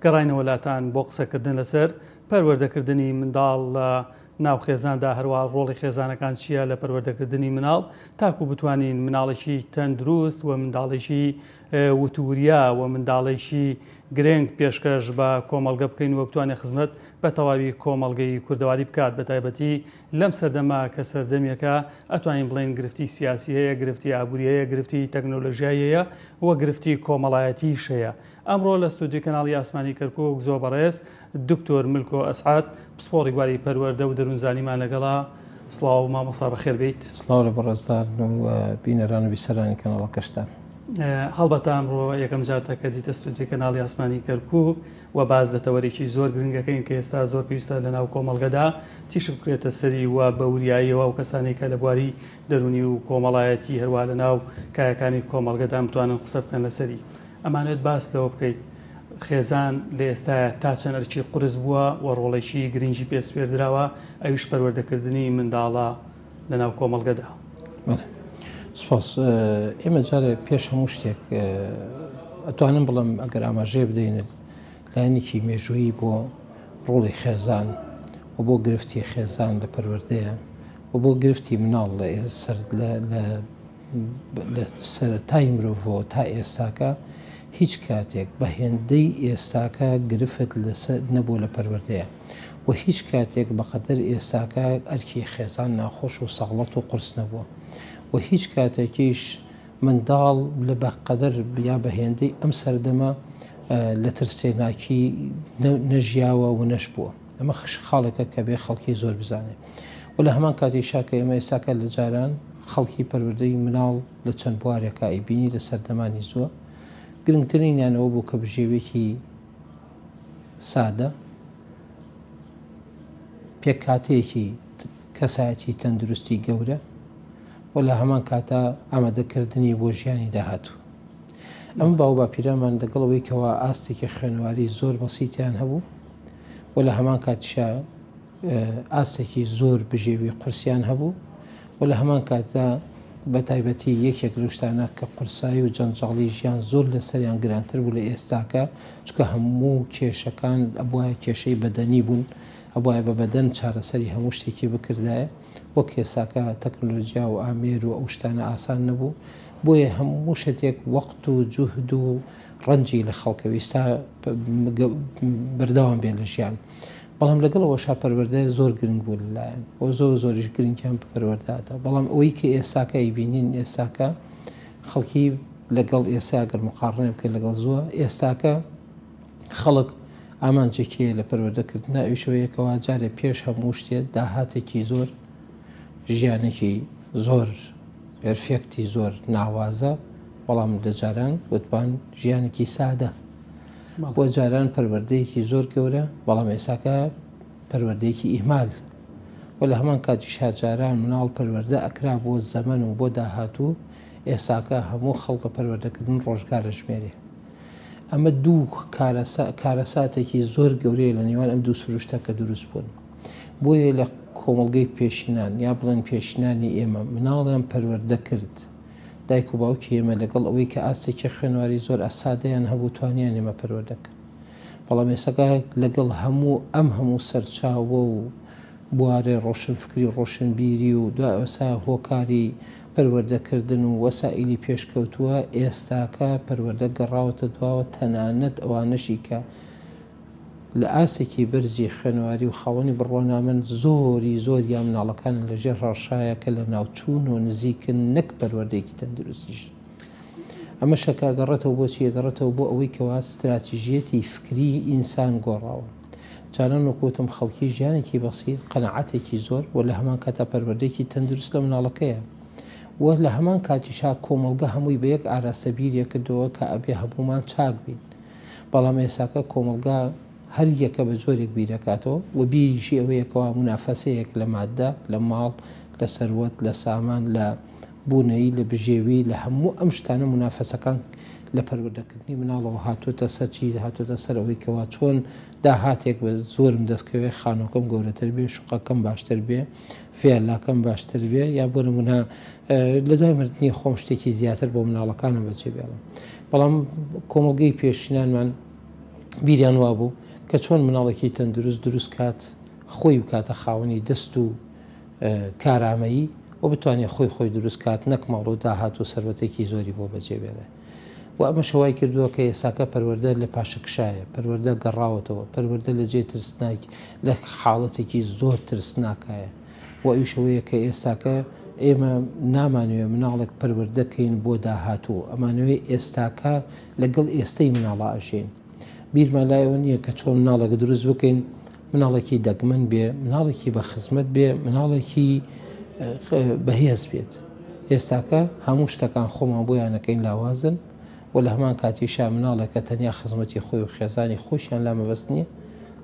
گەڕاینەوە لاتان بۆ قسەکردن لەسەر پەروەردەکردنی منداڵ لە ناو خێزاندا، هەروەها ڕۆڵی خێزانەکان چییە لە پەروەردەکردنی مناڵ تاکو بتوانین مناڵێکی تەندروست و منداڵێکی وتوریا و منداڵێکی گرنگ پێشکەش بە کۆمەڵگە بکەین و بتوانێت خزمەت بە تەواوی کۆمەڵگەی کوردەواری بکات، بە تایبەتی لەم سەردەمە کە سەردەمێکە ئەتوانین بڵێین گرفتی سیاسی هەیە، گرفتی ئابووری هەیە، گرفتی تەکنۆلۆژیای هەیە و گرفتی کۆمەڵایەتیش هەیە. ئەمڕۆ لە ستۆدیۆی کەناڵی ئاسمانی کەرکووک زۆر بەڕێز دکتۆر ملکۆ ئەسعەد پسپۆڕی بواری پەروەردە و دەروونزانیمان لەگەڵە. سڵاو مامۆستا بەخێر بێیت. سڵاو لە بەڕێزتان و بینەران و بیسەرانی کەناڵەکەشتان. هەڵبەتە ئەمڕۆ یەکەم جارتە کە دیتە ستۆدیۆی کەناڵی ئاسمانی کەرکووک و باس لە تەوەرێکی زۆر گرنگ ئەکەین کە ئێستا زۆر پێویستە لەناو کۆمەڵگەدا تیشک بکرێتە سەری و بە وریاییەوە ئەو کەسانەی کە لە بواری دەروونی و کۆمەڵایەتی هەروەها لەناو کایەکانی کۆمەڵگەدان بتوانن قسە بکەن لەسەری. ئەمانەوێت باس لەوە بکەیت خێزان لە ئێستایا تا چەند ئەرکی قورس بووە و ڕۆڵێکی گرنگی پێ سپێردراوە ئەویش پەروەردەکردنی منداڵە لەناو کۆمەڵگەدا. بەڵێ سپاس. ئێمە جارێ پێش هەموو شتێک ئەتوانم بڵێم ئەگەر ئاماژەیە بدەینت لایەنێکی مێژوویی بۆ ڕۆڵی خێزان و بۆ گرفتی خێزان لە پەروەردەیە و بۆ گرفتی مناڵ لە سەر لە لە سەرەتای مرۆڤەوە تا ئێستاکە هیچ کاتێک بە هێندەی ئێستاکە گرفت لەسەر نەبووە لە پەروەردەیە و هیچ کاتێک بەقەدەر ئێستاکە ئەرکی خێزان ناخۆش و سەغڵەت و قورس نەبووە و هیچ کاتێکیش منداڵ لە بەقەدەر یا بە هێندەی ئەم سەردەمە لە ترسێناکی نەژیاوە و نەشبووە. ئەمە خاڵێکە کە بێ خەڵکی زۆر بزانێ و لە هەمان کاتیشا کە ئێمە ئێستاکە لە جاران خەڵکی پەروەردەی مناڵ لە چەند بوارێکا ئەیبینی لە سەردەمانی زووە گرنگترینیان ئەوە بوو کە بژێوێکی سادە پێکهاتەیەکی کەسایەتی تەندروستی گەورە و لە هەمان کاتا ئامادەکردنی بۆ ژیانی داهاتوو. ئەم باو باپیرانمان لەگەڵ ئەوەی کەوا ئاستێکی خوێنەواری زۆر بەسیتیان هەبوو و لە هەمان کاتیشا ئاستێکی زۆر بژێوی قورسیان هەبوو و لە هەمان کاتدا بە تایبەتی یەکێک لەو شتانە کە قورسایی و جەنجاڵی ژیان زۆر لەسەریان گرانتر بوو لە ئێستاکە چونکە هەموو کێشەکان ئەبوایە کێشەی بەدەنی بوون ئەبوایە بە بەدەن چارەسەری هەموو شتێکی بکردایە وەک ئێستاکە تەکنۆلۆجیا و ئامێر و ئەو شتانە ئاسان نەبوو بۆیە هەموو شتێک وەقت و جوهد و ڕەنجی لە خەڵکە ویستا بەردەوام بێت لە ژیان بەڵام لەگەڵ ئەوەشا پەروەردە زۆر گرنگ بوو لەلایەن و زۆر زۆریش گرنگیان بە پەروەردەدا بەڵام ئەوەی کە ئێستاکە ئەیبینین ئێستاکە خەڵکی لەگەڵ ئێستا گەر مقاڕنە بکەین لەگەڵ زووە ئێستاکە خەڵک ئامانجێکی هەیە لە پەروەردەکردنا ئەویش ئەوەیە کەوا جارێ پێش هەموو شتێ داهاتێکی زۆر ژیانێکی زۆر پێرفێکتی زۆر ناوازە بەڵام لە جاران وتمان ژیانێکی سادە بۆ جاران پەروەردەیەکی زۆر گەورە بەڵام ئێساکە پەروەردەیەکی ئیهمال و لە هەمان کاتیشا جاران مناڵ پەروەردە ئەکرا بۆ زەمەن و بۆ داهاتوو ئێساکە هەموو خەڵکە پەروەردەکردن ڕۆژگارە ژمێرێ ئەمە دوو کارەساتێکی زۆر گەورەیە لە نێوان ئەم دوو سروشتە کە دروست بوون بۆیە لە کۆمەڵگەی پێشینان یا بڵێن پێشینانی ئێمە مناڵیان پەروەردە کرد دایک و باوکی ئێمە لەگەڵ ئەوەی کە ئاستێکی خوێنواری زۆر ئاسادەیان هەبوو توانیان ئێمە پەروەردە کەن بەڵام ئێستاکە لەگەڵ هەموو ئەم هەموو سەرچاوە و بوارێ ڕۆشنفکری و ڕۆشنبیری و دوای ئەوسا هۆکاری پەروەردەکردن و وەسائیلی پێشکەوتووە ئێستاکە پەروەردە گەڕاوەتە دواوە تەنانەت ئەوانەشی کە لە ئاستێکی بەرزی خوێنەواری و خاوەنی بڕوانامەن زۆری زۆریان مناڵەکانیان لە ژێر ڕەشایە کە لە ناوچوون و نزیکن نەک پەروەردەیەکی تەندروستیش. ئەمەشە کە ئەگەڕێتەوە بۆ چی؟ ئەگەڕێتەوە بۆ ئەوەی کەوا ستراتیژیەتی فکریی ئینسان گۆڕاوە. جاران وەک وتم خەڵکی ژیانێکی بەسیت، قەناعەتێکی زۆر و لە هەمان کاتا پەروەردەیەکی تەندروست لە مناڵەکەیە و لە هەمان کاتیشا کۆمەڵگە هەمووی بە یەک ئاراستە بیریەکردەوە کە ئەبێ هەموومان چاک بین. بەڵام ئێستاکە کۆمەڵگا هەر یەکە بە جۆرێک بیرەکاتەوە و بیریشی ئەوەیە کەوا مونافەسەیەک لە ماددە، لە ماڵ، لە سەروەت، لە سامان، لە بوونەیی، لە بژێوی، لە هەموو ئەم شتانە مونافەسەکان لە پەروەردەکردنی مناڵەوە هاتۆتە سەر چی؟ هاتۆتە سەر ئەوەی کەوا چۆن داهاتێک بە زۆرم دەست کەوێ، خانووەکەم گەورەتر بێ، شوقەکەم باشتر بێ، ڤێلاکەم باشتر بێ، یا بۆ نموونە لە دوای مردنی خۆم شتێکی زیاتر بۆ مناڵەکانم بەجێ بێڵم. بەڵام کۆمەڵگەی پێشینانمان بیریان وابوو کە چۆن مناڵێکی تەندروست دروست کات خۆی بکاتە خاوەنی دەست و کارامەیی و بتوانێت خۆی خۆی دروست کات نەک ماڵ و داهات و سەروەتێکی زۆری بۆ بەجێ بێڵێ و ئەمەش وای کردووە کە ئێستاکە پەروەردە لە پاشەکشایە پەروەردە گەڕاوەتەوە پەروەردە لە جێ ترسناک لە حاڵەتێکی زۆر ترسناکایە و ئەویش ئەوەیە کە ئێستاکە ئێمە نامانەوێ مناڵێک پەروەردە کەین بۆ داهاتوو ئەمانەوێ ئێستاکە لەگەڵ ئێستەی مناڵا ئەژین بیرمان لای ئەوە نییە کە چۆن مناڵێک دروست بکەین مناڵێکی دەگمەن بێ مناڵێکی بە خزمەت بێ مناڵێکی بەهێز بێت ئێستاکە هەموو شتەکان خۆمان بۆیانەکەین لاوازن و لە هەمان کاتیشا مناڵێکە تەنیا خزمەتی خۆی و خێزانی خۆشیان لا مەبەست نییە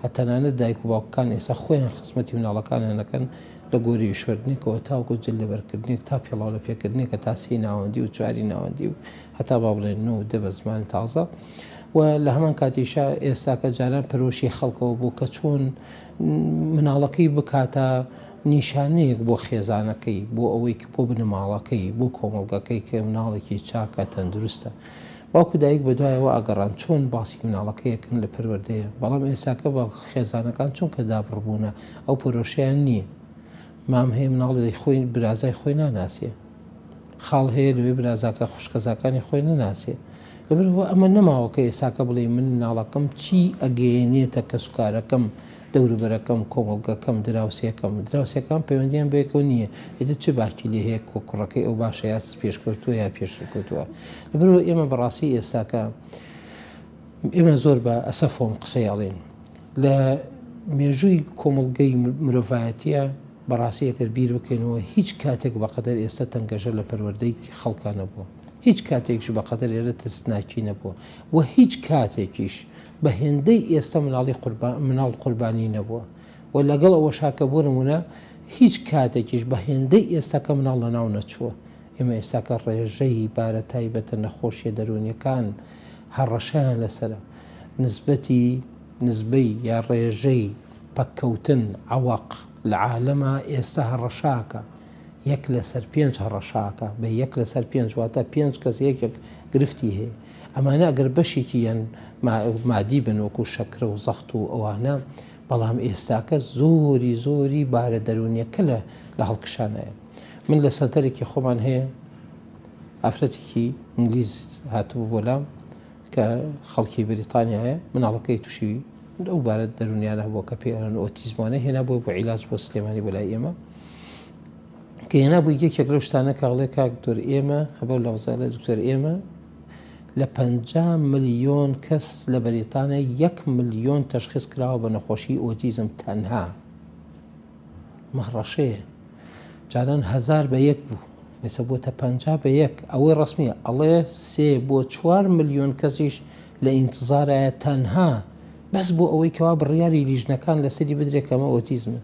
هەتەنانەت دایک و باوکەکان ئێستا خۆیان خزمەتی مناڵەکانیان ئەکەن لە گۆری شۆردنێکەوە تاوەکو جل لەبەرکردنێک تا پێڵاو لە پێکردنێکە تا سێی ناوەندی و چواری ناوەندی و هەتا با بڵێن نۆ و دە بە زمانی تازە و لە هەمان کاتیشا ئێستا کە جاران پەرۆشی خەڵکەوە بوو کە چۆن مناڵەکەی بکاتە نیشانەیەک بۆ خێزانەکەی بۆ ئەوەی بۆ بنەماڵەکەی بۆ کۆمەڵگەکەی کە مناڵێکی چاکە تەندروستە باوک و دایک بەدوایەوە ئەگەڕان چۆن باسی مناڵەکەی ئەکەن لە پەروەردەیە بەڵام ئێستاکە بە خێزانەکان چونکە دابڕبوونە ئەو پەرۆشیان نییە مام هەیە مناڵی خۆی برازای خۆی ناناسێ خاڵ هەیە لەوێ برازاکە خوشکەزاکانی خۆی نەناسێ لەبەرەوە ئەمە نەماوە کە ئێساکە بڵێ من مناڵەکەم چی ئەگەیەنێتە کەسوکارەکەم دەوروبەرەکەم، کۆمەڵگەکەم، دراوسێکەم. دراوسێکان پەیوەندیان بەیەکەوە نییە. ئیتر چ باکی لێ هەیە کە کوڕەکەی ئەو باشە یا پێشکەوتووە یا پێشنەکەوتووە. لەبەرئەوە ئێمە بەڕاستی ئێستاکە ئێمە زۆر بە ئەسەفەوە ئەم قسەیە ئەڵێین. لە مێژووی کۆمەڵگەی مرۆڤایەتییە بەڕاستی ئەگەر بیر بکەینەوە هیچ کاتێک بەقەدەر ئێستا تەنگەژە لە پەروەردەی خەڵکا نەبووە. هیچ کاتێکیش بەقەدەر ئێرە ترسناکی نەبووە و هیچ کاتێکیش بە هێندەی ئێستا مناڵی قوربان مناڵ قوربانی نەبووە و لەگەڵ ئەوەشا کە بۆ نمونە هیچ کاتێکیش بە هێندەی ئێستا کە مناڵ لەناو نەچووە ئێمە ئێستاکە ڕێژەی بارە تایبەتە نەخۆشیە دەروونیەکان هەڕەشەیان لەسەرە نسبەتی نسبەی یا ڕێژەی پەککەوتن عەوەق لە عالەما ئێستا هەڕەشاکە یەک لەسەر پێنج هەڕەشاکە بە یەک لەسەر پێنج واتە پێنج کەس یەکێک گرفتی هەیە ئەمانە ئەگەر بەشێکی یان مادی بن وەکو شەکرە و زەخت و ئەوانە بەڵام ئێستاکە زۆری زۆری بارە دەروونیەکە لە لە هەڵکشانایە من لە سەنتەرێکی خۆمان هەیە ئافرەتێکی ئینگلیز هاتبوو بۆ لام کە خەڵکی بریتانیایە مناڵەکەی تووشی ئەو بارە دەرونیانە هەبووە کە پێیان ئۆتیزمانە هێنا بۆ بۆ عیلاج بۆ سلێمانی بۆ لای ئێمە کە هێنا بوو یەکێک لەو شتانە کە ئەڵێ کاک دکتۆر ئێمە خەبەر لە وەزارەت دکتۆر ئێمە لە 50 ملیۆن کەس لە بەریتانیا یەک ملیۆن تەشخیص کراوە بە نەخۆشی ئۆتیزم تەنها مەهڕەشەیە جاران هزار بە یەک بوو ئێستا بۆتە 50 بە یەک ئەوەی ڕسمیە ئەڵێ سێ بۆ چوار ملیۆن کەسیش لە ئینتظارایە تەنها بەس بۆ ئەوەی کەوا بڕیاری لیژنەکان لەسەری بدرێت کە ئەمە ئۆتیزمە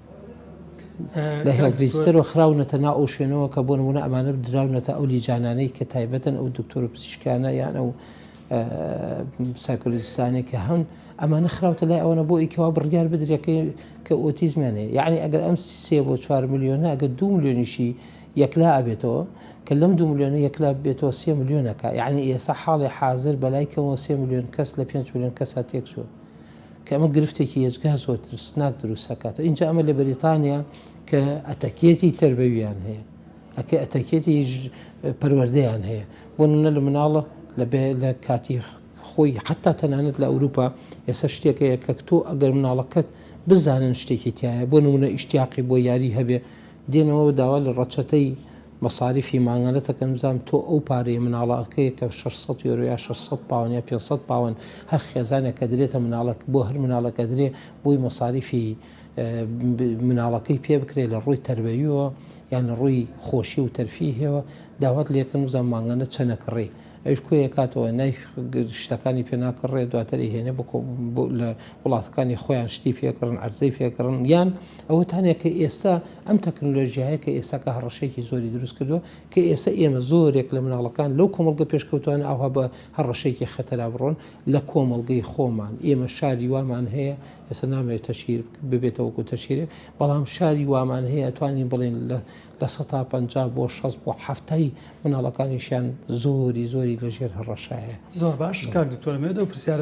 لە هێڵ ڤیزتەرەوە خراونەتە ناو ئەو شوێنەوە کە بۆ نمونە ئەمانە دراونەتە ئەو لیجانانەی کە تایبەتن ئەو دکتۆر و پزیشکانە یان ئەو سایکۆلۆجیستانێک کە هەن ئەمانە خراوتە لای ئەوەنە بۆ ئیکەوە بڕیار بدرێت کە ئۆتیزمیان هەیە یعنی ئەگەر ئەم سێ بۆ چوار ملیۆنە ئەگەر دو ملیۆنیشی یەکلا ئەبێتەوە کە لەم دو ملیۆنە یەکلا بێتەوە سێ ملیۆنەکە یعنی ئێستا حاڵی حاضر بەلای کەمەوە سێ ملیۆن کەس لە پێنج ملیۆن کەسا تێکچووە کە ئەمە گرفتێکی یەجگار زۆر ترسناک دروست ئەکاتەوە ئینجا ئەمە لە بەریتانیا کە ئەتەکێتی تەربەویان هەیە ئەکە ئەتەکێتی پەروەردەیان هەیە بۆ نمونە لە مناڵە لە لە کاتی خۆی حتا تەنانەت لە ئەوروپا ئێستا شتێکەیە کە تۆ ئەگەر مناڵەکەت بزانن شتێکی تایە بۆ نمونە ئیشتیاقی بۆ یاری هەبێ دێنەوە داوا لە ڕەچەتەی مەساریفی مانگانە دەکەن بزانم تۆ ئەو پارەی مناڵەکەی کە 600 یۆرۆ یا 600 پاوەن یا 500 پاوەن هەر خێزانێک کە درێتە مناڵەک بۆ هەر مناڵەکە درێ بۆی مەساریفی مناڵەکەی پێ بکرێت لە ڕووی تەربەویەوە یان لە ڕووی خۆشی و تەرفیهەوە داوات لێکن بزانم مانگانە چەنە کڕی ئەویش کۆی ئەکاتەوە نای شتەکانی پێ ناکڕێ دواتر ئەیهێنێ بۆ لە وڵاتەکانی خۆیان شتی پێکڕن عەرزەی پێکڕن یان ئەوە تانێک کە ئێستا ئەم تەکنۆلۆژیایە کە ئێستا کە هەڕەشەیەکی زۆری دروست کردووە کە ئێستا ئێمە زۆرێک لە مناڵەکان لەو کۆمەڵگە پێشکەوتوانە ئاوها بە هەڕەشەیەکی خەتەرا بڕۆن لە کۆمەڵگەی خۆمان ئێمە شاری وامان هەیە ئێستا نامەوێت تەشهیر ببێتە وەکو تەشهیرێک بەڵام شاری وامان هەیە توانین بڵێن لە 50% بۆ 60 بۆ حەفتای مناڵەکانیشیان زۆری زۆری لە ژێر هەڕەشایە. زۆر باش کاک دکتۆر ئەمەوێت ئەو پرسیارە.